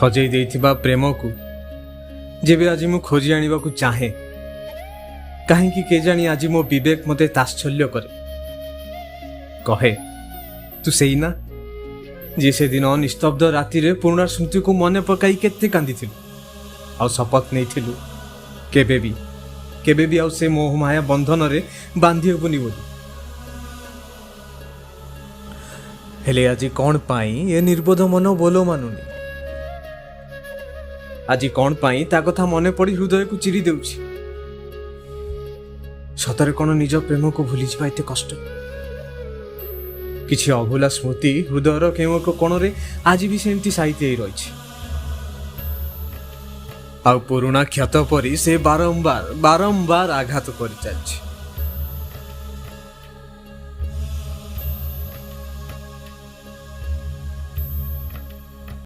ହଜେଇ ଦେଇଥିବା ପ୍ରେମକୁ ଯେବେ ଆଜି ମୁଁ ଖୋଜି ଆଣିବାକୁ ଚାହେଁ, କାହିଁକି କେଜାଣି ଆଜି ମୋ ବିବେକ ମୋତେ ତାତ୍ସଲ୍ୟ କରେ, କହେ, ତୁ ସେଇ ନା ଯିଏ ସେଦିନ ନିସ୍ତବ୍ଧ ରାତିରେ ପୁରୁଣା ସ୍ମୃତିକୁ ମନେ ପକାଇ କେତେ କାନ୍ଦିଥିଲୁ ଆଉ ଶପଥ ନେଇଥିଲୁ କେବେ ବି କେବେ ବି ଆଉ ସେ ମୋହମାୟା ବନ୍ଧନରେ ବାନ୍ଧି ହେବୁନି ବୋଲି। ହେଲେ ଆଜି କ'ଣ ପାଇଁ ଏ ନିର୍ବୋଧ ମନ ବୋଲ ମାନୁନି? ଆଜି କ'ଣ ପାଇଁ ତା କଥା ମନେ ପଡ଼ି ହୃଦୟକୁ ଚିରି ଦେଉଛି? ସତରେ କ'ଣ ନିଜ ପ୍ରେମକୁ ଭୁଲିଯିବା ଏତେ କଷ୍ଟ? କିଛି ଅଭୁଲା ସ୍ମୃତି ହୃଦୟର କେଉଁ ଏକ କୋଣରେ ଆଜି ବି ସେମିତି ସାଇତି ହେଇ ରହିଛି, ଆଉ ପୁରୁଣା କ୍ଷତ ପରି ସେ ବାରମ୍ବାର ବାରମ୍ବାର ଆଘାତ କରିଚାଲିଛି।